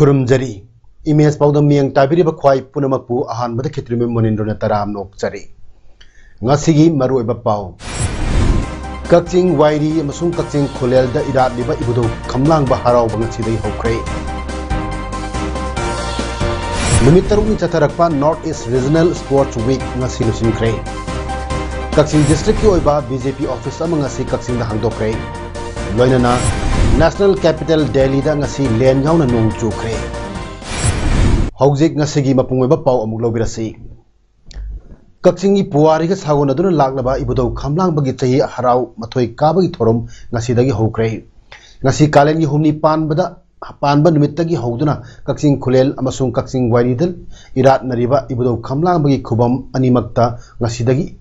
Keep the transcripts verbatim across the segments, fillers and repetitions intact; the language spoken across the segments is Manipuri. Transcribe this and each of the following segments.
ꯈꯨꯔꯨꯝꯖꯔꯤ꯫ ꯏꯃꯦꯖ ꯄꯥꯎꯗꯝ ꯃꯤꯠꯌꯦꯡ ꯇꯥꯕꯤꯔꯤꯕ ꯈ꯭ꯋꯥꯏ ꯄꯨꯝꯅꯃꯛꯄꯨ ꯑꯍꯥꯟꯕꯗ ꯈꯦꯇ꯭ꯔꯤꯃꯌꯨꯝ ꯃꯣꯅꯤꯟꯗ꯭ꯔꯣꯅ ꯇꯔꯥꯝꯅ ꯑꯣꯛꯆꯔꯤ꯫ ꯉꯁꯤꯒꯤ ꯃꯔꯨꯑꯣꯏꯕ ꯄꯥꯎ꯫ ꯀꯛꯆꯤꯡ ꯋꯥꯏꯔꯤ ꯑꯃꯁꯨꯡ ꯀꯛꯆꯤꯡ ꯈꯨꯂꯦꯜꯗ ꯏꯔꯥꯠꯂꯤꯕ ꯏꯕꯨꯙꯧ ꯈꯝꯂꯥꯡꯕ ꯍꯔꯥꯎꯕ ꯉꯁꯤꯗꯒꯤ ꯍꯧꯈ꯭ꯔꯦ꯫ ꯅꯨꯃꯤꯠ ꯇꯔꯨꯛꯅꯤ ꯆꯠꯊꯔꯛꯄ North East Regional Sports Week ꯉꯁꯤ ꯂꯣꯏꯁꯤꯟꯈ꯭ꯔꯦ꯫ ꯀꯛꯆꯤꯡ district ꯀꯤ ꯑꯣꯏꯕ B J P office ꯑꯃ ꯉꯁꯤ ꯀꯛꯆꯤꯡꯗ ꯍꯥꯡꯗꯣꯛꯈ꯭ꯔꯦ꯫ ꯂꯣꯏꯅꯅ National Capital Delhi ꯗ ꯉꯁꯤ ꯂꯦꯟ ꯌꯥꯎꯅ ꯅꯣꯡ ꯆꯨꯈ꯭ꯔꯦ꯫ ꯍꯧꯖꯤꯛ ꯉꯁꯤꯒꯤ ꯃꯄꯨꯡ ꯑꯣꯏꯕ ꯄꯥꯎ ꯑꯃꯨꯛ ꯂꯧꯕꯤꯔꯁꯤ꯫ ꯀꯛꯆꯤꯡꯒꯤ ꯄꯨꯋꯥꯔꯤꯒ ꯁꯥꯒꯣꯟꯅꯗꯨꯅ ꯂꯥꯛꯂꯕ ꯏꯕꯨꯙꯧ ꯈꯝꯂꯥꯡꯕꯒꯤ ꯆꯍꯤ ꯍꯔꯥꯎ ꯃꯊꯣꯏ ꯀꯥꯕꯒꯤ ꯊꯧꯔꯝ ꯉꯁꯤꯗꯒꯤ ꯍꯧꯈ꯭ꯔꯦ꯫ ꯉꯁꯤ ꯀꯥꯂꯦꯟꯒꯤ ꯍꯨꯝꯅꯤ ꯄꯥꯟꯕꯗ, ꯄꯥꯟꯕ ꯅꯨꯃꯤꯠꯇꯒꯤ ꯍꯧꯗꯨꯅ ꯀꯛꯆꯤꯡ ꯈꯨꯂꯦꯜ ꯑꯃꯁꯨꯡ ꯀꯛꯆꯤꯡ ꯋꯥꯏꯔꯤꯗ ꯏꯔꯥꯠꯅꯔꯤꯕ ꯏꯕꯨꯙꯧ ꯈꯝꯂꯥꯡꯕꯒꯤ ꯈꯨꯕꯝ ꯑꯅꯤꯃꯛꯇ ꯉꯁꯤꯗꯒꯤ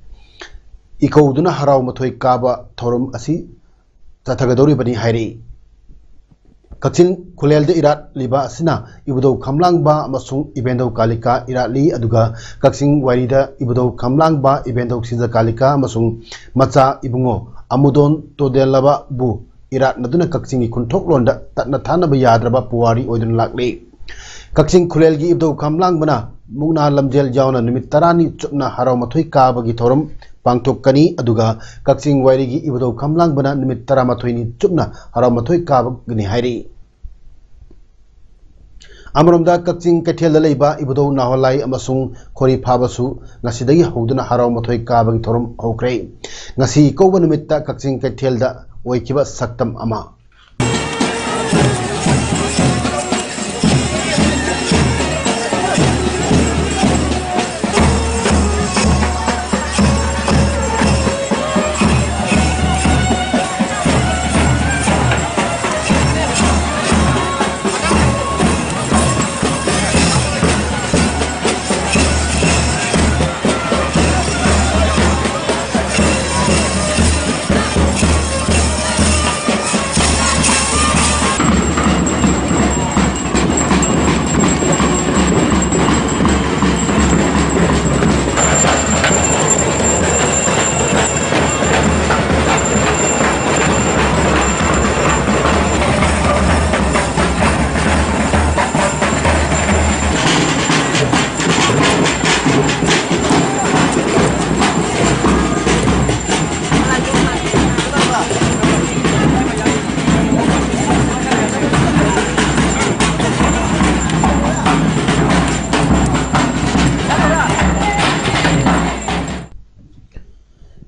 ꯏꯀꯧꯗꯨꯅ ꯍꯔꯥꯎ ꯃꯊꯣꯏ ꯀꯥꯕ ꯊꯧꯔꯝ ꯑꯁꯤ ꯆꯠꯊꯒꯗꯧꯔꯤꯕꯅꯤ ꯍꯥꯏꯔꯤ꯫ ꯀꯛꯆꯤꯡ ꯈꯨꯂꯦꯜꯗ ꯏꯔꯥꯠꯂꯤꯕ ꯑꯁꯤꯅ ꯏꯕꯨꯙꯧ ꯈꯝꯂꯥꯡꯕ ꯑꯃꯁꯨꯡ ꯏꯕꯦꯟꯙꯧ ꯀꯥꯂꯤꯀꯥ ꯏꯔꯥꯠꯂꯤ, ꯑꯗꯨꯒ ꯀꯛꯆꯤꯡ ꯋꯥꯏꯔꯤꯗ ꯏꯕꯨꯙꯧ ꯈꯝꯂꯥꯡꯕ, ꯏꯕꯦꯟꯙꯧ ꯁꯤꯖ ꯀꯥꯂꯤꯀꯥ ꯑꯃꯁꯨꯡ ꯃꯆꯥ ꯏꯕꯨꯡꯉꯣ ꯑꯃꯨꯗꯣꯟ ꯇꯣꯗꯦꯜꯂꯕꯕꯨ ꯏꯔꯥꯠꯅꯗꯨꯅ ꯀꯛꯆꯤꯡꯒꯤ ꯈꯨꯟꯊꯣꯛꯂꯣꯟꯗ ꯇꯠꯅ ꯊꯥꯅꯕ ꯌꯥꯗ꯭ꯔꯕ ꯄꯨꯋꯥꯔꯤ ꯑꯣꯏꯗꯨꯅ ꯂꯥꯛꯂꯤ꯫ ꯀꯛꯆꯤꯡ ꯈꯨꯂꯦꯜꯒꯤ ꯏꯕꯨꯙꯧ ꯈꯝꯂꯥꯡꯕꯅ ꯃꯨꯛꯅꯥ ꯂꯝꯖꯦꯜ ꯌꯥꯎꯅ ꯅꯨꯃꯤꯠ ꯇꯔꯥꯅꯤ ꯆꯨꯞꯅ ꯍꯔꯥꯎ ꯃꯊꯣꯏ ꯀꯥꯕꯒꯤ ꯊꯧꯔꯝ ꯄꯥꯡꯊꯣꯛꯀꯅꯤ, ꯑꯗꯨꯒ ꯀꯛꯆꯤꯡ ꯋꯥꯏꯔꯤꯒꯤ ꯏꯕꯨꯙꯧ ꯈꯝꯂꯥꯡꯕꯅ ꯅꯨꯃꯤꯠ ꯇꯔꯥꯃꯥꯊꯣꯏꯅꯤ ꯆꯨꯞꯅ ꯍꯔꯥꯎ ꯃꯊꯣꯏ ꯀꯥꯕꯒꯅꯤ ꯍꯥꯏꯔꯤ꯫ ꯑꯃꯔꯣꯝꯗ ꯀꯛꯆꯤꯡ ꯀꯩꯊꯦꯜꯗ ꯂꯩꯕ ꯏꯕꯨꯙꯧ ꯅꯥꯍꯣꯂꯥꯏ ꯑꯃꯁꯨꯡ ꯈꯣꯔꯤ ꯐꯥꯕꯁꯨ ꯉꯁꯤꯗꯒꯤ ꯍꯧꯗꯨꯅ ꯍꯔꯥꯎ ꯃꯊꯣꯏ ꯀꯥꯕꯒꯤ ꯊꯧꯔꯝ ꯍꯧꯈ꯭ꯔꯦ꯫ ꯉꯁꯤ ꯏꯀꯧꯕ ꯅꯨꯃꯤꯠꯇ ꯀꯛꯆꯤꯡ ꯀꯩꯊꯦꯜꯗ ꯑꯣꯏꯈꯤꯕ ꯁꯛꯇꯝ ꯑꯃ꯫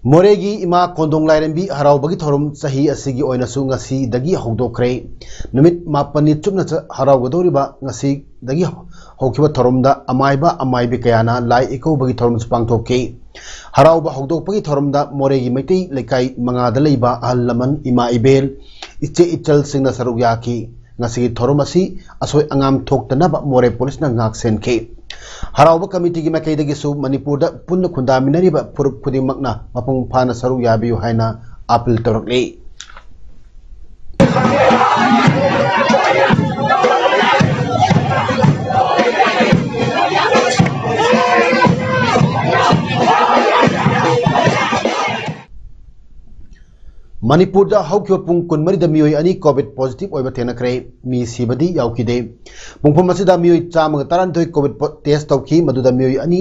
ꯃꯣꯔꯦꯒꯤ ꯏꯃꯥ ꯀꯣꯟꯗꯣꯡ ꯂꯥꯏꯔꯦꯝꯕꯤ ꯍꯔꯥꯎꯕꯒꯤ ꯊꯧꯔꯝ ꯆꯍꯤ ꯑꯁꯤꯒꯤ ꯑꯣꯏꯅꯁꯨ ꯉꯁꯤꯗꯒꯤ ꯍꯧꯗꯣꯛꯈ꯭ꯔꯦ꯫ ꯅꯨꯃꯤꯠ ꯃꯥꯄꯟꯅꯤ ꯆꯨꯞꯅ ꯆ-, ꯍꯔꯥꯎꯒꯗꯧꯔꯤꯕ ꯉꯁꯤꯗꯒꯤ ꯍꯧꯈꯤꯕ ꯊꯧꯔꯝꯗ ꯑꯃꯥꯏꯕ ꯑꯃꯥꯏꯕꯤ ꯀꯌꯥꯅ ꯂꯥꯏ ꯏꯀꯧꯕꯒꯤ ꯊꯧꯔꯝꯁꯨ ꯄꯥꯡꯊꯣꯛꯈꯤ꯫ ꯍꯔꯥꯎꯕ ꯍꯧꯗꯣꯛꯄꯒꯤ ꯊꯧꯔꯝꯗ ꯃꯣꯔꯦꯒꯤ ꯃꯩꯇꯩ ꯂꯩꯀꯥꯏ ꯃꯉꯥꯗ ꯂꯩꯕ ꯑꯍꯜ ꯂꯃꯟ, ꯏꯃꯥ ꯏꯕꯦꯜ, ꯏꯆꯦ ꯏꯆꯜꯁꯤꯡꯅ ꯁꯔꯨꯛ ꯌꯥꯈꯤ꯫ ꯉꯁꯤꯒꯤ ꯊꯧꯔꯝ ꯑꯁꯤ ꯑꯁꯣꯏ ꯑꯉꯥꯝ ꯊꯣꯛꯇꯅꯕ ꯃꯣꯔꯦ ꯄꯨꯂꯤꯁꯅ ꯉꯥꯛ ꯁꯦꯟꯈꯤ꯫ ꯍꯔꯥꯎꯕ ꯀꯃꯤꯇꯤꯒꯤ ꯃꯥꯏꯀꯩꯗꯒꯤꯁꯨ ꯃꯅꯤꯄꯨꯔꯗ ꯄꯨꯟꯅ ꯈꯨꯟꯗꯥꯃꯤꯟꯅꯔꯤꯕ ꯐꯨꯔꯨꯞ ꯈꯨꯗꯤꯡꯃꯛꯅ ꯃꯄꯨꯡ ꯐꯥꯅ ꯁꯔꯨꯛ ꯌꯥꯕꯤꯌꯨ ꯍꯥꯏꯅ ꯑꯥꯄꯤꯜ ꯇꯧꯔꯛꯂꯤ꯫ ꯃꯅꯤꯄꯨꯔꯗ ꯍꯧꯈꯤꯕ ꯄꯨꯡ ꯀꯨꯟꯃꯔꯤꯗ ꯃꯤꯑꯣꯏ ꯑꯅꯤ COVID positive ꯑꯣꯏꯕ ꯊꯦꯡꯅꯈ꯭ꯔꯦ꯫ ꯃꯤ ꯁꯤꯕꯗꯤ ꯌꯥꯎꯈꯤꯗꯦ꯫ ꯄꯨꯡꯐꯝ ꯑꯁꯤꯗ ꯃꯤꯑꯣꯏ ꯆꯥꯝꯃꯒ ꯇꯔꯥꯅꯤꯊꯣꯏ COVID po-, test ꯇꯧꯈꯤ꯫ ꯃꯗꯨꯗ ꯃꯤꯑꯣꯏ ꯑꯅꯤ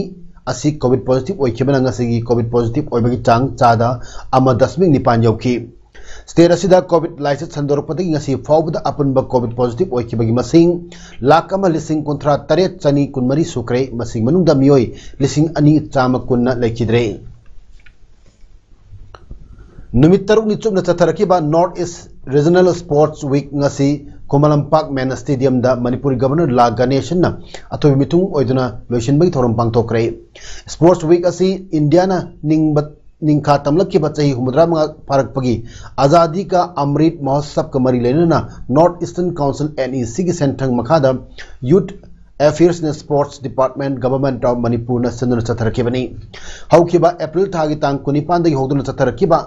ꯑꯁꯤ COVID positive ꯑꯣꯏꯈꯤꯕꯅ ꯉꯁꯤꯒꯤ COVID positive ꯑꯣꯏꯕꯒꯤ ꯆꯥꯡ ꯆꯥꯗ ꯑꯃ ꯗꯁꯃꯤꯛ ꯅꯤꯄꯥꯟ ꯌꯧꯈꯤ꯫ State ꯑꯁꯤꯗ COVID ꯂꯥꯏꯆꯠ ꯁꯟꯗꯣꯔꯛꯄꯗꯒꯤ ꯉꯁꯤ ꯐꯥꯎꯕꯗ ꯑꯄꯨꯟꯕ COVID positive ꯑꯣꯏꯈꯤꯕꯒꯤ ꯃꯁꯤꯡ ꯂꯥꯈ ꯑꯃ ꯂꯤꯁꯤꯡ ꯀꯨꯟꯊ꯭ꯔꯥ ꯇꯔꯦꯠ ꯆꯅꯤ ꯀꯨꯟꯃꯔꯤ ꯁꯨꯈ꯭ꯔꯦ꯫ ꯃꯁꯤꯒꯤ ꯃꯅꯨꯡꯗ ꯃꯤꯑꯣꯏ ꯂꯤꯁꯤꯡ ꯑꯅꯤ ꯆꯥꯝꯃ ꯀꯨꯟꯅ ꯂꯩꯈꯤꯗ꯭ꯔꯦ꯫ ꯅꯨꯃꯤꯠ ꯇꯔꯨꯛꯅꯤ ꯆꯨꯞꯅ ꯆꯠꯊꯔꯛꯈꯤꯕ North East Regional Sports Week ꯉꯁꯤ ꯈꯨꯃꯟ ꯂꯝꯄꯥꯛ ꯃꯦꯟ ꯁ꯭ꯇꯦꯗꯤꯌꯝꯗ ꯃꯅꯤꯄꯨꯔ ꯒꯚꯔꯅꯔ ꯂꯥ ꯒꯅꯦꯁꯟꯅ ꯑꯊꯣꯏꯕ ꯃꯤꯊꯨꯡ ꯑꯣꯏꯗꯨꯅ ꯂꯣꯏꯁꯤꯟꯕꯒꯤ ꯊꯧꯔꯝ ꯄꯥꯡꯊꯣꯛꯈ꯭ꯔꯦ꯫ Sports Week ꯑꯁꯤ ꯏꯟꯗꯤꯌꯥꯅ ꯅꯤꯡꯕ, ꯅꯤꯡꯈꯥ ꯇꯝꯂꯛꯈꯤꯕ ꯆꯍꯤ ꯍꯨꯝꯐꯨꯇꯔꯥ ꯃꯉꯥ ꯐꯥꯔꯛꯄꯒꯤ ꯑꯖꯥꯗꯤ ꯀꯥ ꯑꯃ꯭ꯔꯤꯠ ꯃꯍꯣꯠꯁꯕꯀ ꯃꯔꯤ ꯂꯩꯅꯅ North Eastern Council, NEC ꯒꯤ ꯁꯦꯟꯊꯪ ꯃꯈꯥꯗ Youth Affairs and Sports Department, Government of Manipur ꯅ ꯁꯤꯟꯗꯨꯅ ꯆꯠꯊꯔꯛꯈꯤꯕꯅꯤ꯫ ꯍꯧꯈꯤꯕ ꯑꯦꯄ꯭ꯔꯤꯜ ꯊꯥꯒꯤ ꯇꯥꯡ ꯀꯨꯟꯅꯤꯄꯥꯟꯗꯒꯤ ꯍꯧꯗꯨꯅ ꯆꯠꯊꯔꯛꯈꯤꯕ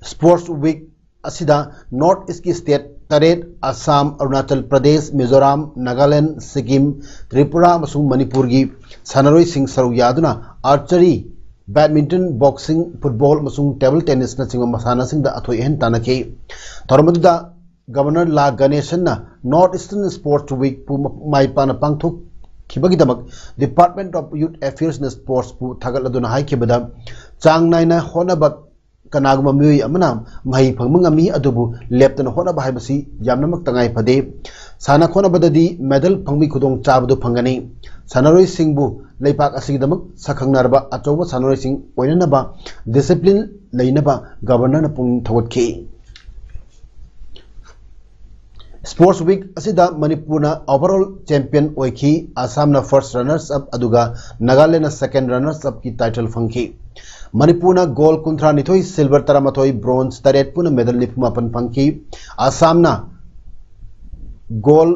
Sports Week ꯑꯁꯤꯗ North East ꯀꯤ state ꯇꯔꯦꯠ, ꯑꯁꯥꯝ, ꯑꯔꯨꯅꯥꯆꯜ ꯄ꯭ꯔꯗꯦꯁ, ꯃꯤꯖꯣꯔꯥꯝ, ꯅꯥꯒꯥꯂꯦꯟ, ꯁꯤꯛꯀꯤꯝ, ꯇ꯭ꯔꯤꯄꯨꯔꯥ ꯑꯃꯁꯨꯡ ꯃꯅꯤꯄꯨꯔꯒꯤ ꯁꯥꯟꯅꯔꯣꯏꯁꯤꯡ ꯁꯔꯨꯛ ꯌꯥꯗꯨꯅ archery, badminton, boxing, football ꯑꯃꯁꯨꯡ table tennis ꯅꯆꯤꯡꯕ ꯃꯁꯥꯟꯅꯁꯤꯡꯗ ꯑꯊꯣꯏ ꯑꯍꯦꯟ ꯇꯥꯟꯅꯈꯤ꯫ ꯊꯧꯔꯝ ꯑꯗꯨꯗ ꯒꯚꯔꯅꯔ ꯂꯥ ꯒꯅꯦꯁꯟꯅ North Eastern Sports Week ꯄꯨ ꯃ-, ꯃꯥꯏ ꯄꯥꯛꯅ ꯄꯥꯡꯊꯣꯛꯈꯤꯕꯒꯤꯗꯃꯛ Department of Youth Affairs and Sports ꯄꯨ ꯊꯥꯒꯠꯂꯗꯨꯅ ꯍꯥꯏꯈꯤꯕꯗ, ꯆꯥꯡ ꯅꯥꯏꯅ ꯍꯣꯠꯅꯕ ꯀꯅꯥꯒꯨꯝꯕ ꯃꯤꯑꯣꯏ ꯑꯃꯅ ꯃꯍꯩ ꯐꯪꯕ ꯉꯝꯃꯤ, ꯑꯗꯨꯕꯨ ꯂꯦꯞꯇꯅ ꯍꯣꯠꯅꯕ ꯍꯥꯏꯕꯁꯤ ꯌꯥꯝꯅꯃꯛ ꯇꯉꯥꯏ ꯐꯗꯦ꯫ ꯁꯥꯟꯅ ꯈꯣꯠꯅꯕꯗꯗꯤ medal ꯐꯪꯕꯒꯤ ꯈꯨꯗꯣꯡꯆꯥꯕꯗꯨ ꯐꯪꯒꯅꯤ꯫ ꯁꯥꯟꯅꯔꯣꯏꯁꯤꯡꯕꯨ ꯂꯩꯄꯥꯛ ꯑꯁꯤꯒꯤꯗꯃꯛ ꯁꯛꯈꯪꯅꯔꯕ ꯑꯆꯧꯕ ꯁꯥꯟꯅꯔꯣꯏꯁꯤꯡ ꯑꯣꯏꯅꯅꯕ discipline ꯂꯩꯅꯕ Governorꯅ ꯄꯨꯛꯅꯤꯡ ꯊꯧꯒꯠꯈꯤ꯫ Sports Week ꯑꯁꯤꯗ ꯃꯅꯤꯄꯨꯔꯅ overall champion ꯑꯣꯏꯈꯤ꯫ ꯑꯁꯥꯝꯅ first runners up ꯑꯗꯨꯒ ꯅꯥꯒꯥꯂꯦꯟꯗꯅ second runners upꯀꯤ title ꯐꯪꯈꯤ꯫ ꯃꯅꯤꯄꯨꯔꯅ gold ꯀꯨꯟꯊ꯭ꯔꯥ ꯅꯤꯊꯣꯏ, silver ꯇꯔꯥꯃꯥꯊꯣꯏ, bronze ꯇꯔꯦꯠ, ꯄꯨꯟꯅ medal ꯅꯤꯐꯨ ꯃꯥꯄꯟ ꯐꯪꯈꯤ꯫ ꯑꯁꯥꯝꯅ gold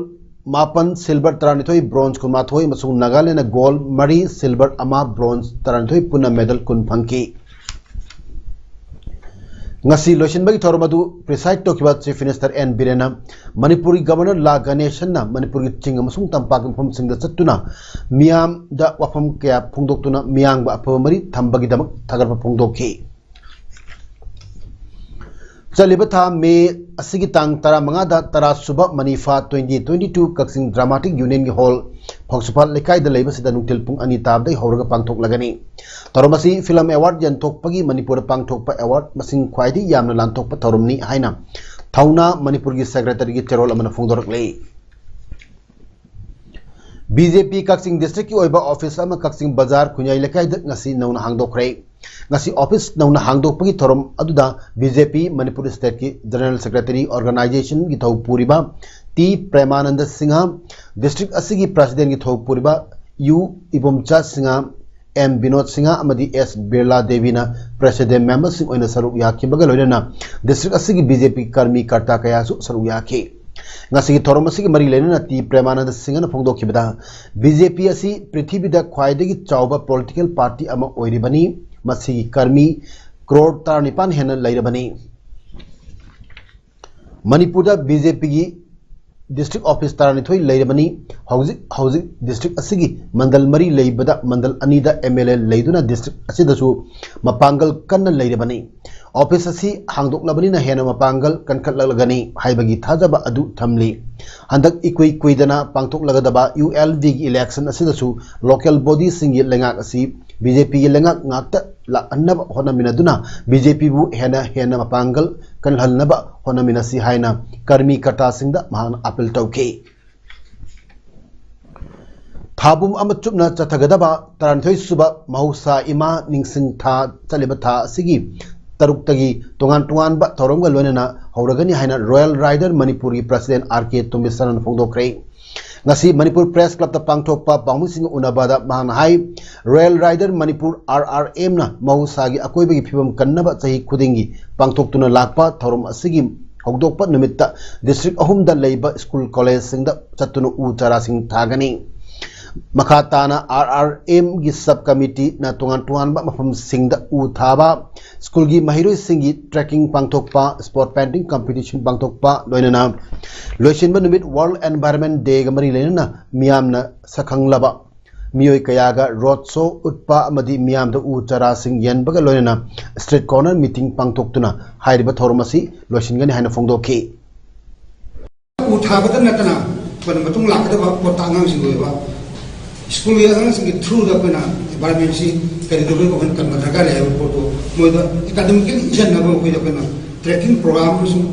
ꯃꯥꯄꯟ, silver ꯇꯔꯥꯅꯤꯊꯣꯏ, bronze ꯀꯨꯟꯃꯥꯊꯣꯏ ꯑꯃꯁꯨꯡ ꯅꯥꯒꯥꯂꯦꯟꯗꯅ gold ꯃꯔꯤ, silver ꯑꯃ, bronze ꯇꯔꯥꯅꯤꯊꯣꯏ, ꯄꯨꯟꯅ medal ꯀꯨꯟ ꯐꯪꯈꯤ꯫ ꯉꯁꯤ ꯂꯣꯏꯁꯤꯟꯕꯒꯤ ꯊꯧꯔꯝ ꯑꯗꯨ preside ꯇꯧꯈꯤꯕ Chief Minister ꯑꯦꯟ ꯕꯤꯔꯦꯟꯅ ꯃꯅꯤꯄꯨꯔꯒꯤ Governor ꯂꯥ ꯒꯅꯦꯁꯟꯅ ꯃꯅꯤꯄꯨꯔꯒꯤ ꯆꯤꯡ ꯑꯃꯁꯨꯡ ꯇꯝꯄꯥꯛꯀꯤ ꯃꯐꯝꯁꯤꯡꯗ ꯆꯠꯇꯨꯅ ꯃꯤꯌꯥꯝꯗ ꯋꯥꯐꯝ ꯀꯌꯥ ꯐꯣꯡꯗꯣꯛꯇꯨꯅ ꯃꯤꯌꯥꯝꯒ ꯑꯐꯕ ꯃꯔꯤ ꯊꯝꯕꯒꯤꯗꯃꯛ ꯊꯥꯒꯠꯄ ꯐꯣꯡꯗꯣꯛꯈꯤ꯫ ꯆꯠꯂꯤꯕ ꯊꯥ ꯃꯦ ꯑꯁꯤꯒꯤ ꯇꯥꯡ ꯇꯔꯥꯃꯉꯥꯗ ꯇꯔꯥ ꯁꯨꯕ ꯃꯅꯤꯐꯥ twenty twenty two ꯀꯛꯆꯤꯡ Dramatic Unionꯒꯤ hall ꯐꯧꯁꯨꯄꯥꯠ ꯂꯩꯀꯥꯏꯗ ꯂꯩꯕꯁꯤꯗ ꯅꯨꯡꯊꯤꯜ ꯄꯨꯡ ꯑꯅꯤ ꯇꯥꯕꯗꯒꯤ ꯍꯧꯔꯒ ꯄꯥꯡꯊꯣꯛꯂꯒꯅꯤ꯫ ꯊꯧꯔꯝ ꯑꯁꯤ film award ꯌꯦꯟꯊꯣꯛꯄꯒꯤ ꯃꯅꯤꯄꯨꯔꯗ ꯄꯥꯡꯊꯣꯛꯄ award ꯃꯁꯤꯡ ꯈ꯭ꯋꯥꯏꯗꯒꯤ ꯌꯥꯝꯅ ꯂꯥꯟꯊꯣꯛꯄ ꯊꯧꯔꯝꯅꯤ ꯍꯥꯏꯅ ꯊꯧꯅꯥ ꯃꯅꯤꯄꯨꯔꯒꯤ secretaryꯒꯤ ꯆꯦꯔꯣꯜ ꯑꯃꯅ ꯐꯣꯡꯗꯣꯔꯛꯂꯤ꯫ ꯕꯤ ꯖꯦ ꯄꯤ ꯀꯛꯆꯤꯡ districtꯀꯤ ꯑꯣꯏꯕ office ꯑꯃ ꯀꯛꯆꯤꯡ ꯕꯖꯥꯔ ꯈꯨꯟꯌꯥꯏ ꯂꯩꯀꯥꯏꯗ ꯉꯁꯤ ꯅꯧꯅ ꯍꯥꯡꯗꯣꯛꯈ꯭ꯔꯦ꯫ ꯉꯁꯤ office ꯅꯧꯅ ꯍꯥꯡꯗꯣꯛꯄꯒꯤ ꯊꯧꯔꯝ ꯑꯗꯨꯗ ꯕꯤ ꯖꯦ ꯄꯤ ꯃꯅꯤꯄꯨꯔ stateꯀꯤ general secretaryꯒꯤ organizationꯒꯤ ꯊꯧ ꯄꯨꯔꯤꯕ ꯇꯤ ꯄ꯭ꯔꯦꯃꯥꯅꯟꯗ ꯁꯤꯡꯍ, district ꯑꯁꯤꯒꯤ presidentꯀꯤ ꯊꯧ ꯄꯨꯔꯤꯕ ꯌꯨ ꯏꯕꯣꯝꯆꯥ ꯁꯤꯡꯍ, ꯑꯦꯝ ꯕꯤꯅꯣꯗ ꯁꯤꯡꯍ ꯑꯃꯗꯤ ꯑꯦꯁ ꯕꯤꯔꯂꯥ ꯗꯦꯕꯤꯅ president memberꯁꯤꯡ ꯑꯣꯏꯅ ꯁꯔꯨꯛ ꯌꯥꯈꯤꯕꯒ ꯂꯣꯏꯅꯅ district ꯑꯁꯤꯒꯤ ꯕꯤ ꯖꯦ ꯄꯤ ꯀꯔꯃꯤ ꯀꯔꯇꯥ ꯀꯌꯥꯁꯨ ꯁꯔꯨꯛ ꯌꯥꯈꯤ꯫ ꯉꯁꯤꯒꯤ ꯊꯧꯔꯝ ꯑꯁꯤꯒꯤ ꯃꯔꯤ ꯂꯩꯅꯅ ꯇꯤ ꯄ꯭ꯔꯦꯃꯥꯅꯟꯗ ꯁꯤꯡꯍꯅ ꯐꯣꯡꯗꯣꯛꯈꯤꯕꯗ, ꯕꯤ ꯖꯦ ꯄꯤ ꯑꯁꯤ ꯄ꯭ꯔꯤꯊꯤꯕꯤꯗ ꯈ꯭ꯋꯥꯏꯗꯒꯤ ꯆꯥꯎꯕ political party ꯑꯃ ꯑꯣꯏꯔꯤꯕꯅꯤ꯫ ꯃꯁꯤꯒꯤ ꯀꯔꯃꯤ ꯀ꯭ꯔꯣꯔ ꯇꯔꯥꯅꯤꯄꯥꯟ ꯍꯦꯟꯅ ꯂꯩꯔꯕꯅꯤ꯫ ꯃꯅꯤꯄꯨꯔꯗ ꯕꯤ ꯖꯦ ꯄꯤꯒꯤ district office ꯇꯔꯥꯅꯤꯊꯣꯏ ꯂꯩꯔꯕꯅꯤ꯫ ꯍꯧꯖꯤꯛ ꯍꯧꯖꯤꯛ district ꯑꯁꯤꯒꯤ ꯃꯟꯗꯜ ꯃꯔꯤ ꯂꯩꯕꯗ ꯃꯟꯗꯜ ꯑꯅꯤꯗ ꯑꯦꯝ ꯑꯦꯜ ꯑꯦ ꯂꯩꯗꯨꯅ district ꯑꯁꯤꯗꯁꯨ ꯃꯄꯥꯡꯒꯜ ꯀꯟꯅ ꯂꯩꯔꯕꯅꯤ꯫ Office ꯑꯁꯤ ꯍꯥꯡꯗꯣꯛꯂꯕꯅꯤꯅ ꯍꯦꯟꯅ ꯃꯄꯥꯡꯒꯜ ꯀꯟꯈꯠꯂꯛꯂꯒꯅꯤ ꯍꯥꯏꯕꯒꯤ ꯊꯥꯖꯕ ꯑꯗꯨ ꯊꯝꯂꯤ꯫ ꯍꯟꯗꯛ ꯏꯀꯨꯏ ꯀꯨꯏꯗꯅ ꯄꯥꯡꯊꯣꯛꯂꯒꯗꯕ ꯌꯨ ꯑꯦꯜ ꯕꯤꯒꯤ election ꯑꯁꯤꯗꯁꯨ local bodyꯁꯤꯡꯒꯤ ꯂꯩꯉꯥꯛ ꯑꯁꯤ ꯕꯤ ꯖꯦ ꯄꯤꯒꯤ ꯂꯩꯉꯥꯛ ꯉꯥꯛꯇ ꯂꯥꯛꯍꯟꯅꯕ ꯍꯣꯠꯅꯃꯤꯟꯅꯗꯨꯅ ꯕꯤ ꯖꯦ ꯄꯤꯕꯨ ꯍꯦꯟꯅ ꯍꯦꯟꯅ ꯃꯄꯥꯡꯒꯜ ꯀꯜꯍꯟꯅꯕ ꯍꯣꯠꯅꯃꯤꯟꯅꯁꯤ ꯍꯥꯏꯅ ꯀꯔꯃꯤ ꯀꯔꯇꯥꯁꯤꯡꯗ ꯃꯍꯥꯛꯅ ꯑꯥꯄꯤꯜ ꯇꯧꯈꯤ꯫ ꯊꯥꯕꯨꯝ ꯑꯃ ꯆꯨꯞꯅ ꯆꯠꯊꯒꯗꯕ ꯇꯔꯥꯅꯤꯊꯣꯏ ꯁꯨꯕ ꯃꯍꯧꯁꯥ ꯏꯃꯥ ꯅꯤꯡꯁꯤꯡ ꯊꯥ ꯆꯠꯂꯤꯕ ꯊꯥ ꯑꯁꯤꯒꯤ ꯇꯔꯨꯛꯇꯒꯤ ꯇꯣꯉꯥꯟ ꯇꯣꯉꯥꯟꯕ ꯊꯧꯔꯝꯒ ꯂꯣꯏꯅꯅ ꯍꯧꯔꯒꯅꯤ ꯍꯥꯏꯅ ꯔꯣꯌꯦꯜ ꯔꯥꯏꯗꯔ ꯃꯅꯤꯄꯨꯔꯒꯤ ꯄ꯭ꯔꯁꯤꯗꯦꯟ ꯑꯥꯔ ꯀꯦ ꯇꯣꯝꯕꯤꯁꯅꯥꯅ ꯐꯣꯡꯗꯣꯛꯈ꯭ꯔꯦ꯫ ꯉꯁꯤ ꯃꯅꯤꯄꯨꯔ ꯄ꯭ꯔꯦꯁ ꯀ꯭ꯂꯕꯇ ꯄꯥꯡꯊꯣꯛꯄ ꯄꯥꯎꯃꯤꯁꯤꯡꯒ ꯎꯅꯕꯗ ꯃꯍꯥꯛꯅ ꯍꯥꯏ, royal rider Manipur, R R ꯑꯦꯝꯅ ꯃꯍꯧꯁꯥꯒꯤ ꯑꯀꯣꯏꯕꯒꯤ ꯐꯤꯕꯝ ꯀꯟꯅꯕ ꯆꯍꯤ ꯈꯨꯗꯤꯡꯒꯤ ꯄꯥꯡꯊꯣꯛꯇꯨꯅ ꯂꯥꯛꯄ ꯊꯧꯔꯝ ꯑꯁꯤꯒꯤ ꯍꯧꯗꯣꯛꯄ ꯅꯨꯃꯤꯠꯇ ꯗꯤꯁꯇ꯭ꯔꯤꯛ ꯑꯍꯨꯝꯗ ꯂꯩꯕ ꯁ꯭ꯀꯨꯜ ꯀꯣꯂꯦꯖꯁꯤꯡꯗ ꯆꯠꯇꯨꯅ ꯎ ꯆꯥꯔꯥꯁꯤꯡ ꯊꯥꯒꯅꯤ꯫ ꯃꯈꯥ ꯇꯥꯅ ꯑꯥꯔ ꯑꯥꯔ ꯑꯦꯝꯒꯤ ꯁꯕ ꯀꯃꯤꯇꯤꯅ ꯇꯣꯉꯥꯟ ꯇꯣꯉꯥꯟꯕ ꯃꯐꯝꯁꯤꯡꯗ ꯎ ꯊꯥꯕ, ꯁ꯭ꯀꯨꯜꯒꯤ ꯃꯍꯩꯔꯣꯏꯁꯤꯡꯒꯤ ꯇ꯭ꯔꯦꯛꯀꯤꯡ ꯄꯥꯡꯊꯣꯛꯄ, ꯁ꯭ꯄꯣꯠ ꯄꯦꯟꯇꯤꯡ ꯀꯝꯄꯤꯇꯤꯁꯟ ꯄꯥꯡꯊꯣꯛꯄ, ꯂꯣꯏꯅꯅ ꯂꯣꯏꯁꯤꯟꯕ ꯅꯨꯃꯤꯠ ꯋꯥꯔꯜꯗ ꯑꯦꯟꯚꯥꯏꯔꯟꯃꯦꯟ ꯗꯦꯒ ꯃꯔꯤ ꯂꯩꯅꯅ ꯃꯤꯌꯥꯝꯅ ꯁꯛꯈꯪꯂꯕ ꯃꯤꯑꯣꯏ ꯀꯌꯥꯒ ꯔꯣꯗ ꯁꯣ ꯎꯠꯄ ꯑꯃꯗꯤ ꯃꯤꯌꯥꯝꯗ ꯎ ꯆꯥꯔꯥꯁꯤꯡ ꯌꯦꯟꯕꯒ ꯂꯣꯏꯅꯅ ꯁ꯭ꯇ꯭ꯔꯤꯠ ꯀꯣꯔꯅꯔ ꯃꯤꯇꯤꯡ ꯄꯥꯡꯊꯣꯛꯇꯨꯅ ꯍꯥꯏꯔꯤꯕ ꯊꯧꯔꯝ ꯑꯁꯤ ꯂꯣꯏꯁꯤꯟꯒꯅꯤ ꯍꯥꯏꯅ ꯐꯣꯡꯗꯣꯛꯈꯤ꯫ ꯎ ꯊꯥꯕꯗ ꯅꯠꯇꯅ ꯑꯩꯈꯣꯏꯅ ꯃꯇꯨꯡ ꯂꯥꯛꯀꯗꯕ ꯄꯣꯠꯇ ꯑꯉꯥꯡꯁꯤꯡꯒꯤ ꯑꯣꯏꯕ ꯁ꯭ꯀꯨꯜꯒꯤ ꯑꯉꯥꯡꯁꯤꯡꯒꯤ ꯊ꯭ꯔꯨꯗ ꯑꯩꯈꯣꯏꯅ ꯏꯟꯚꯥꯏꯔꯟꯃꯦꯟꯁꯤ ꯀꯔꯤꯗꯧꯕꯩ ꯋꯥꯈꯜ ꯀꯟꯕ ꯗꯔꯀꯥꯔ ꯂꯩ ꯍꯥꯏꯕ ꯄꯣꯠꯇꯨ ꯃꯣꯏꯗ ꯑꯦꯀꯥꯗꯃꯤꯀꯦꯜ ꯏꯟꯁꯤꯟꯅꯕ ꯑꯩꯈꯣꯏꯗ ꯑꯩꯈꯣꯏꯅ ꯇ꯭ꯔꯦꯛꯀꯤꯡ ꯄ꯭ꯔꯣꯒ꯭ꯔꯥꯝ ꯑꯃꯁꯨꯡ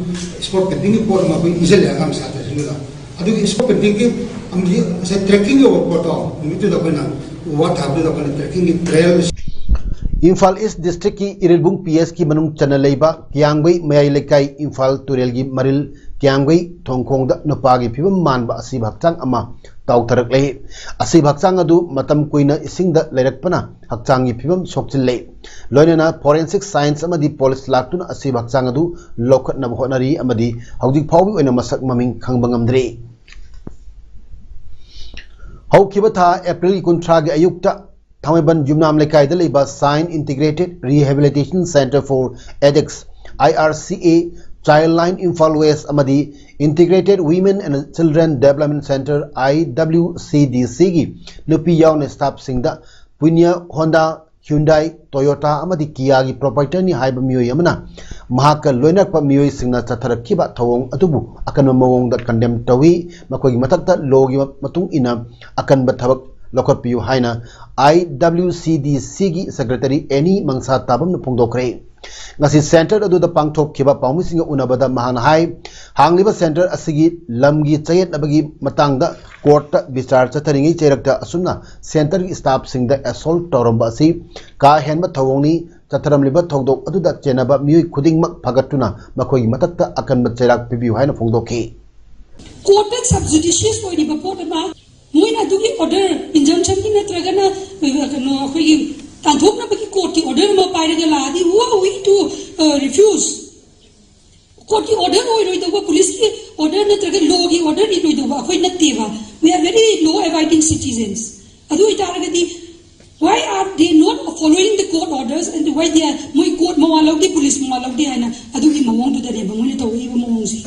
ꯁ꯭ꯄꯣꯠ ꯄꯦꯟꯇꯤꯡꯒꯤ ꯄꯣꯠ ꯑꯃ ꯑꯩꯈꯣꯏ ꯏꯟꯁꯤꯜꯂꯦ ꯑꯉꯥꯡ ꯁꯥꯇ꯭ꯔꯁꯤꯡꯗꯨꯗ꯫ ꯑꯗꯨꯒꯤ ꯁ꯭ꯄꯣꯠ ꯄꯦꯟꯇꯤꯡꯒꯤ ꯑꯃꯗꯤ ꯉꯁꯥꯏ ꯇ꯭ꯔꯦꯛꯀꯤꯡꯒꯤ ꯑꯣꯏꯕ ꯄꯣꯠꯇꯣ ꯅꯨꯃꯤꯠꯇꯨꯗ ꯑꯩꯈꯣꯏꯅ ꯎ ꯋꯥ ꯊꯥꯕꯗꯨꯗ ꯑꯩꯈꯣꯏꯅ ꯇ꯭ꯔꯦꯛꯀꯤꯡꯒꯤ ꯇ꯭ꯔꯦꯜ ꯏꯝꯐꯥꯜ ꯏꯁ ꯗꯤꯁꯇ꯭ꯔꯤꯛꯀꯤ ꯏꯔꯤꯜꯕꯨꯡ ꯄꯤ ꯑꯦꯁꯀꯤ ꯃꯅꯨꯡ ꯆꯟꯅ ꯂꯩꯕ ꯀꯤꯌꯥꯝꯒꯩ ꯃꯌꯥꯏ ꯂꯩꯀꯥꯏ ꯏꯝꯐꯥꯜ ꯇꯨꯔꯦꯜꯒꯤ ꯃꯔꯤꯜ ꯀꯤꯌꯥꯝꯒꯩ ꯊꯣꯡꯈꯣꯡꯗ ꯅꯨꯄꯥꯒꯤ ꯐꯤꯕꯝ ꯃꯥꯟꯕ ꯑꯁꯤꯕ ꯍꯛꯆꯥꯡ ꯑꯃ ꯇꯥꯎꯊꯔꯛꯂꯦ꯫ ꯑꯁꯤꯕ ꯍꯛꯆꯥꯡ ꯑꯗꯨ ꯃꯇꯝ ꯀꯨꯏꯅ ꯏꯁꯤꯡꯗ ꯂꯩꯔꯛꯄꯅ ꯍꯛꯆꯥꯡꯒꯤ ꯐꯤꯕꯝ ꯁꯣꯛꯆꯤꯜꯂꯦ꯫ ꯂꯣꯏꯅꯅ ꯐꯣꯔꯦꯟꯁꯤꯛ ꯁꯥꯏꯟꯁ ꯑꯃꯗꯤ ꯄꯨꯂꯤꯁ ꯂꯥꯛꯇꯨꯅ ꯑꯁꯤꯕ ꯍꯛꯆꯥꯡ ꯑꯗꯨ ꯂꯧꯈꯠꯅꯕ ꯍꯣꯠꯅꯔꯤ ꯑꯃꯗꯤ ꯍꯧꯖꯤꯛ ꯐꯥꯎꯕꯒꯤ ꯑꯣꯏꯅ ꯃꯁꯛ ꯃꯃꯤꯡ ꯈꯪꯕ ꯉꯝꯗ꯭ꯔꯤ꯫ ꯍꯧꯈꯤꯕ ꯊꯥ ꯑꯦꯄ꯭ꯔꯤꯜꯒꯤ ꯀꯨꯟꯊ꯭ꯔꯥꯒꯤ ꯑꯌꯨꯛꯇ ꯊꯥꯡꯃꯩꯕꯟ ꯌꯨꯝꯅꯥꯝ ꯂꯩꯀꯥꯏꯗ ꯂꯩꯕ Sign Integrated Rehabilitation Centre for Addicts, I R C A, Childline Imphal West ꯑꯃꯗꯤ Integrated Women and Children Development Centre, I W C D C ꯒꯤ ꯅꯨꯄꯤ ꯌꯥꯎꯅ ꯁ꯭ꯇꯥꯐꯁꯤꯡꯗ ꯄꯨꯅꯤꯌꯥ ꯍꯣꯟꯗꯥ, ꯍ꯭ꯌꯨꯟꯗꯥꯏ, ꯇꯣꯌꯣꯇꯥ ꯑꯃꯗꯤ ꯀꯤꯌꯥꯒꯤ ꯄ꯭ꯔꯣꯄꯥꯏꯇꯔꯅꯤ ꯍꯥꯏꯕ ꯃꯤꯑꯣꯏ ꯑꯃꯅ ꯃꯍꯥꯛꯀ ꯂꯣꯏꯅꯔꯛꯄ ꯃꯤꯑꯣꯏꯁꯤꯡꯅ ꯆꯠꯊꯔꯛꯈꯤꯕ ꯊꯧꯑꯣꯡ ꯑꯗꯨꯕꯨ ꯑꯀꯟꯕ ꯃꯑꯣꯡꯗ ꯀꯟꯗꯦꯝ ꯇꯧꯏ꯫ ꯃꯈꯣꯏꯒꯤ ꯃꯊꯛꯇ ꯂꯣꯒꯤ ꯃꯇꯨꯡ ꯏꯟꯅ ꯑꯀꯟꯕ ꯊꯕꯛ ꯂꯧꯈꯠꯄꯤꯌꯨ ꯍꯥꯏꯅ IWCDCꯒꯤ secretary ꯑꯦꯅꯤ ꯃꯪꯁꯥ ꯇꯥꯕꯝꯅ ꯐꯣꯡꯗꯣꯛꯈ꯭ꯔꯦ꯫ ꯉꯁꯤ centre ꯑꯗꯨꯗ ꯄꯥꯡꯊꯣꯛꯈꯤꯕ ꯄꯥꯎꯃꯤꯁꯤꯡꯒ ꯎꯅꯕꯗ ꯃꯍꯥꯛꯅ ꯍꯥꯏ, ꯍꯥꯡꯂꯤꯕ centre ꯑꯁꯤꯒꯤ ꯂꯝꯒꯤ ꯆꯌꯦꯠꯅꯕꯒꯤ ꯃꯇꯥꯡꯗ courtꯇ ꯕꯤꯆꯥꯔ ꯆꯠꯊꯔꯤꯉꯩ ꯆꯩꯔꯛꯇ ꯑꯁꯨꯝꯅ centreꯒꯤ staffꯁꯤꯡꯗ assault ꯇꯧꯔꯝꯕ ꯑꯁꯤ ꯀꯥ ꯍꯦꯟꯕ ꯊꯧꯑꯣꯡꯅꯤ꯫ ꯆꯠꯊꯔꯝꯂꯤꯕ ꯊꯧꯗꯣꯛ ꯑꯗꯨꯗ ꯆꯦꯟꯅꯕ ꯃꯤꯑꯣꯏ ꯈꯨꯗꯤꯡꯃꯛ ꯐꯒꯠꯇꯨꯅ ꯃꯈꯣꯏꯒꯤ ꯃꯊꯛꯇ ꯑꯀꯟꯕ ꯆꯩꯔꯥꯛ ꯄꯤꯕꯤꯌꯨ ꯍꯥꯏꯅ ꯐꯣꯡꯗꯣꯛꯈꯤ꯫ Courtꯇ sub judice ꯑꯣꯏꯔꯤꯕ ꯄꯣꯠ ꯑꯃ, ꯃꯣꯏꯅ ꯑꯗꯨꯒꯤ order, injunctionꯒꯤ ꯅꯠꯇ꯭ꯔꯒꯅ, ꯑ, ꯀꯩꯅꯣ, ꯑꯩꯈꯣꯏꯒꯤ ꯇꯥꯟꯊꯣꯛꯅꯕꯒꯤ courtꯀꯤ order ꯑꯃ ꯄꯥꯏꯔꯒ ꯂꯥꯛꯑꯗꯤ, who are we to, uh, refuse? Courtꯀꯤ order ꯑꯣꯏꯔꯣꯏꯗꯧꯕ, policeꯀꯤ order ꯅꯠꯇ꯭ꯔꯒ lawꯒꯤ order ꯏꯔꯣꯏꯗꯧꯕ ꯑꯩꯈꯣꯏ ꯅꯠꯇꯦꯕ꯫ We are very law abiding citizens. ꯑꯗꯨ ꯑꯣꯏꯇꯥꯔꯒꯗꯤ, why are they not following the court orders and why they are, ꯃꯣꯏ court ꯃꯋꯥ ꯂꯧꯗꯦ, police ꯃꯋꯥ ꯂꯧꯗꯦ ꯍꯥꯏꯅ ꯑꯗꯨꯒꯤ ꯃꯑꯣꯡꯗꯨꯗꯅꯦꯕ ꯃꯣꯏꯅ ꯇꯧꯔꯛꯏꯕ ꯃꯑꯣꯡꯁꯦ꯫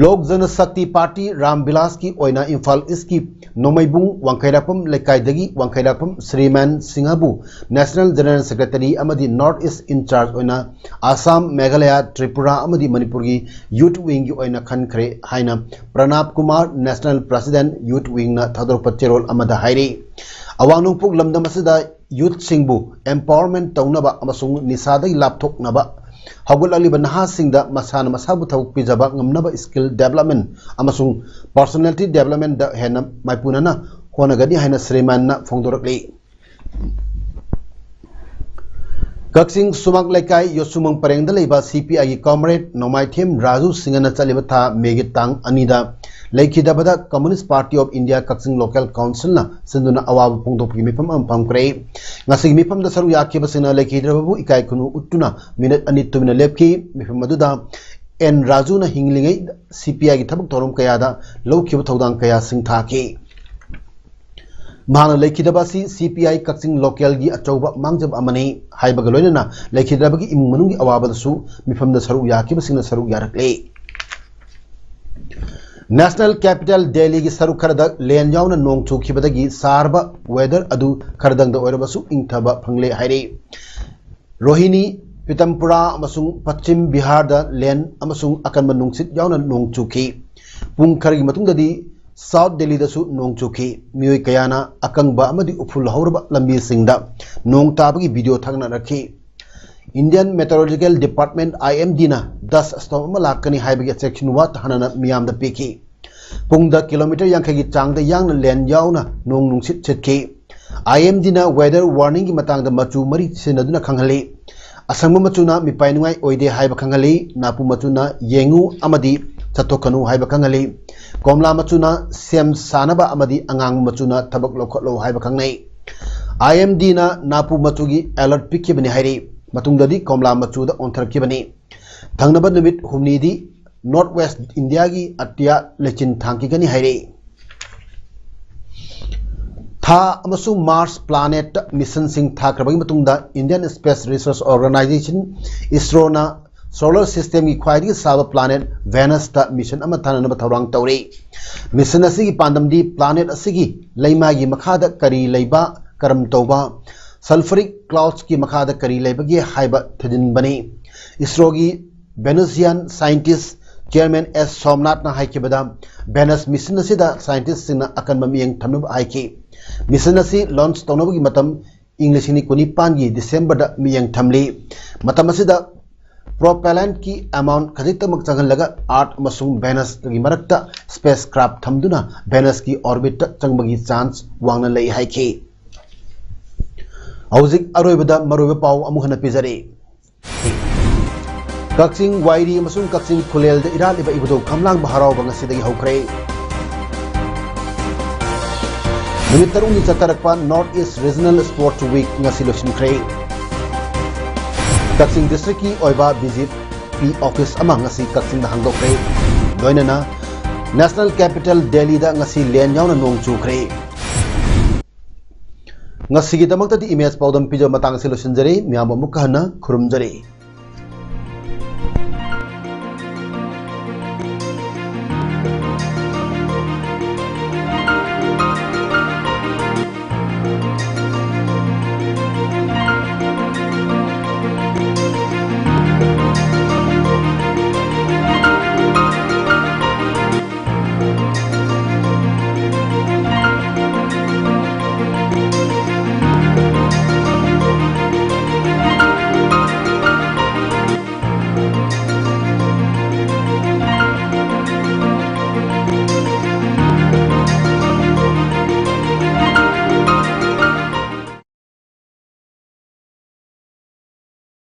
ꯂꯣꯛ ꯖꯅꯁꯛꯇꯤ ꯄꯥꯔꯇꯤ ꯔꯥꯝ ꯕꯤꯂꯥꯁꯀꯤ ꯑꯣꯏꯅ ꯏꯝꯐꯥꯜ ꯏꯁꯀꯤ ꯅꯣꯡꯃꯩꯕꯨꯡ ꯋꯥꯡꯈꯩꯔꯥꯛꯄꯝ ꯂꯩꯀꯥꯏꯗꯒꯤ ꯋꯥꯡꯈꯩꯔꯥꯛꯄꯝ ꯁ꯭ꯔꯤꯃꯥꯟ ꯁꯤꯡꯍꯕꯨ National General Secretary ꯑꯃꯗꯤ North East in charge ꯑꯣꯏꯅ ꯑꯁꯥꯝ, ꯃꯦꯘꯥꯂꯌꯥ, ꯇ꯭ꯔꯤꯄꯨꯔꯥ ꯑꯃꯗꯤ ꯃꯅꯤꯄꯨꯔꯒꯤ youth wingꯒꯤ ꯑꯣꯏꯅ ꯈꯟꯈ꯭ꯔꯦ ꯍꯥꯏꯅ ꯄ꯭ꯔꯅꯥꯕ ꯀꯨꯃꯥꯔ, National President, youth wingꯅ ꯊꯥꯗꯣꯔꯛꯄ ꯆꯦꯔꯣꯜ ꯑꯃꯗ ꯍꯥꯏꯔꯤ꯫ ꯑꯋꯥꯡ ꯅꯣꯡꯄꯣꯛ ꯂꯝꯗꯝ ꯑꯁꯤꯗ youthꯁꯤꯡꯕꯨ empowerment ꯇꯧꯅꯕ ꯑꯃꯁꯨꯡ ꯅꯤꯁꯥꯗꯒꯤ ꯂꯥꯞꯊꯣꯛꯅꯕ, ꯍꯧꯒꯠꯂꯛꯂꯤꯕ ꯅꯍꯥꯁꯤꯡꯗ ꯃꯁꯥꯅ ꯃꯁꯥꯕꯨ ꯊꯕꯛ ꯄꯤꯖꯕ ꯉꯝꯅꯕ skill development ꯑꯃꯁꯨꯡ personality developmentꯗ ꯍꯦꯟꯅ ꯃꯥꯏꯄꯨꯅꯅ ꯍꯣꯠꯅꯒꯅꯤ ꯍꯥꯏꯅ ꯁ꯭ꯔꯤꯃꯥꯟꯅ ꯐꯣꯡꯗꯣꯔꯛꯂꯤ꯫ ꯀꯛꯆꯤꯡ ꯁꯨꯃꯥꯛ ꯂꯩꯀꯥꯏ ꯌꯣꯠꯁꯨꯃꯪ ꯄꯔꯦꯡꯗ ꯂꯩꯕ CPIꯒꯤ comrade ꯅꯣꯡꯃꯥꯏꯊꯦꯝ ꯔꯥꯖꯨ ꯁꯤꯡꯍꯅ ꯆꯠꯂꯤꯕ ꯊꯥ ꯃꯦꯒꯤ ꯇꯥꯡ ꯑꯅꯤꯗ ꯂꯩꯈꯤꯗꯕꯗ Communist Party of India Kakching Local Councilꯅ ꯁꯤꯟꯗꯨꯅ ꯑꯋꯥꯕ ꯐꯣꯡꯗꯣꯛꯄꯒꯤ ꯃꯤꯐꯝ ꯑꯃ ꯄꯥꯡꯊꯣꯛꯈ꯭ꯔꯦ꯫ ꯉꯁꯤꯒꯤ ꯃꯤꯐꯝꯗ ꯁꯔꯨꯛ ꯌꯥꯈꯤꯕꯁꯤꯡꯅ ꯂꯩꯈꯤꯗ꯭ꯔꯕꯕꯨ ꯏꯀꯥꯏ ꯈꯨꯝꯅꯕ ꯎꯠꯇꯨꯅ ꯃꯤꯅꯤꯠ ꯑꯅꯤ ꯇꯨꯃꯤꯟꯅ ꯂꯦꯞꯈꯤ꯫ ꯃꯤꯐꯝ ꯑꯗꯨꯗ ꯑꯦꯟ ꯔꯥꯖꯨꯅ ꯍꯤꯡꯂꯤꯉꯩ CPIꯒꯤ ꯊꯕꯛ ꯊꯧꯔꯝ ꯀꯌꯥꯗ ꯂꯧꯈꯤꯕ ꯊꯧꯗꯥꯡ ꯀꯌꯥ ꯁꯤꯡꯊꯥꯈꯤ꯫ ꯃꯍꯥꯛꯅ ꯂꯩꯈꯤꯗꯕ ꯑꯁꯤ CPI ꯀꯛꯆꯤꯡ localꯒꯤ ꯑꯆꯧꯕ ꯃꯥꯡꯖꯕ ꯑꯃꯅꯤ ꯍꯥꯏꯕꯒ ꯂꯣꯏꯅꯅ ꯂꯩꯈꯤꯗ꯭ꯔꯕꯒꯤ ꯏꯃꯨꯡ ꯃꯅꯨꯡꯒꯤ ꯑꯋꯥꯕꯗꯁꯨ ꯃꯤꯐꯝꯗ ꯁꯔꯨꯛ ꯌꯥꯈꯤꯕꯁꯤꯡꯅ ꯁꯔꯨꯛ ꯌꯥꯔꯛꯂꯦ꯫ National capital Delhiꯒꯤ ꯁꯔꯨꯛ ꯈꯔꯗ ꯂꯦꯟ ꯌꯥꯎꯅ ꯅꯣꯡ ꯆꯨꯈꯤꯕꯗꯒꯤ ꯁꯥꯔꯕ weather ꯑꯗꯨ ꯈꯔꯗꯪꯗ ꯑꯣꯏꯔꯕꯁꯨ ꯏꯪꯊꯕ ꯐꯪꯂꯦ ꯍꯥꯏꯔꯤ꯫ ꯔꯣꯍꯤꯅꯤ, ꯄꯤꯇꯝꯄꯨꯔꯥ ꯑꯃꯁꯨꯡ ꯄꯁꯆꯤꯝ ꯕꯤꯍꯥꯔꯗ ꯂꯦꯟ ꯑꯃꯁꯨꯡ ꯑꯀꯟꯕ ꯅꯨꯡꯁꯤꯠ ꯌꯥꯎꯅ ꯅꯣꯡ ꯆꯨꯈꯤ꯫ ꯄꯨꯡ ꯈꯔꯒꯤ ꯃꯇꯨꯡꯗꯗꯤ ꯁꯥꯎꯠ ꯗꯦꯜꯂꯤꯗꯁꯨ ꯅꯣꯡ ꯆꯨꯈꯤ꯫ ꯃꯤꯑꯣꯏ ꯀꯌꯥꯅ ꯑꯀꯪꯕ ꯑꯃꯗꯤ ꯎꯐꯨꯜ ꯍꯧꯔꯕ ꯂꯝꯕꯤꯁꯤꯡꯗ ꯅꯣꯡ ꯇꯥꯕꯒꯤ video ꯊꯥꯒꯠꯅꯔꯛꯈꯤ꯫ Indian Meteorological Department, I M D ꯅ dust storm ꯑꯃ ꯂꯥꯛꯀꯅꯤ ꯍꯥꯏꯕꯒꯤ ꯆꯦꯛꯁꯤꯟ ꯋꯥ ꯍꯥꯟꯅꯅ ꯃꯤꯌꯥꯝꯗ ꯄꯤꯈꯤ꯫ ꯄꯨꯡꯗ ꯀꯤꯂꯣꯃꯤꯇꯔ ꯌꯥꯡꯈꯩꯒꯤ ꯆꯥꯡꯗ ꯌꯥꯡꯅ ꯂꯦꯟ ꯌꯥꯎꯅ ꯅꯣꯡ ꯅꯨꯡꯁꯤꯠ ꯁꯤꯠꯈꯤ꯫ I M D ꯅ weather warning ꯒꯤ ꯃꯇꯥꯡꯗ ꯃꯆꯨ ꯃꯔꯤ ꯁꯤꯖꯤꯟꯅꯗꯨꯅ ꯈꯪꯍꯜꯂꯤ꯫ ꯑꯁꯪꯕ ꯃꯆꯨꯅ ꯃꯤꯄꯥꯏ ꯅꯨꯡꯉꯥꯏ ꯑꯣꯏꯗꯦ ꯍꯥꯏꯕ ꯈꯪꯍꯜꯂꯤ꯫ ꯅꯥꯄꯨ ꯃꯆꯨꯅ ꯌꯦꯡꯉꯨ ꯑꯃꯗꯤ ꯆꯠꯊꯣꯛꯀꯅꯨ ꯍꯥꯏꯕ ꯈꯪꯍꯜꯂꯤ꯫ ꯀꯣꯝꯂꯥ ꯃꯆꯨꯅ ꯁꯦꯝ ꯁꯥꯅꯕ ꯑꯃꯗꯤ ꯑꯉꯥꯡꯕ ꯃꯆꯨꯅ ꯊꯕꯛ ꯂꯧꯈꯠꯂꯣ ꯍꯥꯏꯕ ꯈꯪꯅꯩ꯫ I M D ꯅ ꯅꯥꯄꯨ ꯃꯆꯨꯒꯤ alert ꯄꯤꯈꯤꯕꯅꯤ ꯍꯥꯏꯔꯤ꯫ ꯃꯇꯨꯡꯗꯗꯤ ꯀꯣꯝꯂꯥ ꯃꯆꯨꯗ ꯑꯣꯟꯊꯔꯛꯈꯤꯕꯅꯤ꯫ ꯊꯪꯅꯕ ꯅꯨꯃꯤꯠ ꯍꯨꯝꯅꯤꯗꯤ North West India ꯒꯤ ꯑꯇꯤꯌꯥ ꯂꯩꯆꯤꯟ ꯊꯥꯡꯈꯤꯒꯅꯤ ꯍꯥꯏꯔꯤ꯫ ꯊꯥ ꯑꯃꯁꯨꯡ Mars planet mission ꯁꯤꯡ ꯊꯥꯈ꯭ꯔꯕꯒꯤ ꯃꯇꯨꯡꯗ Indian Space Research Organisation, ISRO ꯅ solar system ꯒꯤ ꯈ꯭ꯋꯥꯏꯗꯒꯤ ꯁꯥꯕ planet Venus ꯇ mission ꯑꯃ ꯊꯥꯅꯅꯕ ꯊꯧꯔꯥꯡ ꯇꯧꯔꯤ꯫ Mission ꯑꯁꯤꯒꯤ ꯄꯥꯟꯗꯝꯗꯤ planet ꯑꯁꯤꯒꯤ ꯂꯩꯃꯥꯏꯒꯤ ꯃꯈꯥꯗ ꯀꯔꯤ ꯂꯩꯕ, ꯀꯔꯝ ꯇꯧꯕ, sulfuric clouds ꯀꯤ ꯃꯈꯥꯗ ꯀꯔꯤ ꯂꯩꯕꯒꯦ ꯍꯥꯏꯕ ꯊꯤꯖꯤꯟꯕꯅꯤ꯫ ISRO ꯒꯤ Venusian scientist chairman S ꯁꯣꯝꯅꯥꯊꯅ ꯍꯥꯏꯈꯤꯕꯗ, Venus mission ꯑꯁꯤꯗ scientist ꯁꯤꯡꯅ ꯑꯀꯟꯕ ꯃꯤꯠꯌꯦꯡ ꯊꯝꯅꯕ ꯍꯥꯏꯈꯤ꯫ Mission ꯑꯁꯤ launch ꯇꯧꯅꯕꯒꯤ ꯃꯇꯝ ꯏꯪ ꯂꯤꯁꯤꯡ ꯑꯅꯤ ꯀꯨꯟꯅꯤꯄꯥꯟꯒꯤ December ꯗ ꯃꯤꯠꯌꯦꯡ ꯊꯝꯂꯤ꯫ ꯃꯇꯝ ꯑꯁꯤꯗ propellant ꯀꯤ amount ꯈꯖꯤꯛꯇꯃꯛ ꯆꯪꯍꯜꯂꯒ Earth ꯑꯃꯁꯨꯡ Venus ꯀꯤ ꯃꯔꯛꯇ spacecraft ꯊꯝꯗꯨꯅ Venus ꯀꯤ orbit ꯇ ꯆꯪꯕꯒꯤ chance ꯋꯥꯡꯅ ꯂꯩ ꯍꯥꯏꯈꯤ꯫ ꯍꯧꯖꯤꯛ ꯑꯔꯣꯏꯕꯗ ꯃꯔꯨꯑꯣꯏꯕ ꯄꯥꯎ ꯑꯃꯨꯛ ꯍꯟꯅ ꯄꯤꯖꯔꯤ꯫ ꯀꯛꯆꯤꯡ ꯋꯥꯏꯔꯤ ꯑꯃꯁꯨꯡ ꯀꯛꯆꯤꯡ ꯈꯨꯂꯦꯜꯗ ꯏꯔꯥꯠꯂꯤꯕ ꯏꯕꯨꯙꯧ ꯈꯝꯂꯥꯡꯕ ꯍꯔꯥꯎꯕ ꯉꯁꯤꯗꯒꯤ ꯍꯧꯈ꯭ꯔꯦ꯫ ꯅꯨꯃꯤꯠ ꯇꯔꯨꯛꯅꯤ ꯆꯠꯊꯔꯛꯄ North East Regional Sports Week ꯉꯁꯤ ꯂꯣꯏꯁꯤꯟꯈ꯭ꯔꯦ꯫ ꯀꯛꯆꯤꯡ district ꯀꯤ ꯑꯣꯏꯕ B J P office ꯑꯃ ꯉꯁꯤ ꯀꯛꯆꯤꯡꯗ ꯍꯥꯡꯗꯣꯛꯈ꯭ꯔꯦ꯫ ꯂꯣꯏꯅꯅ National Capital Delhi ꯗ ꯉꯁꯤ ꯂꯦꯟ ꯌꯥꯎꯅ ꯅꯣꯡ ꯆꯨꯈ꯭ꯔꯦ꯫ ꯉꯁꯤꯒꯤꯗꯃꯛꯇꯗꯤ ꯏꯃꯦꯖ ꯄꯥꯎꯗꯝ ꯄꯤꯖꯕ ꯃꯇꯥꯡ ꯑꯁꯤ ꯂꯣꯏꯁꯤꯟꯖꯔꯦ꯫ ꯃꯌꯥꯝꯕꯨ ꯑꯃꯨꯛꯀ ꯍꯟꯅ ꯈꯨꯔꯨꯝꯖꯔꯤ꯫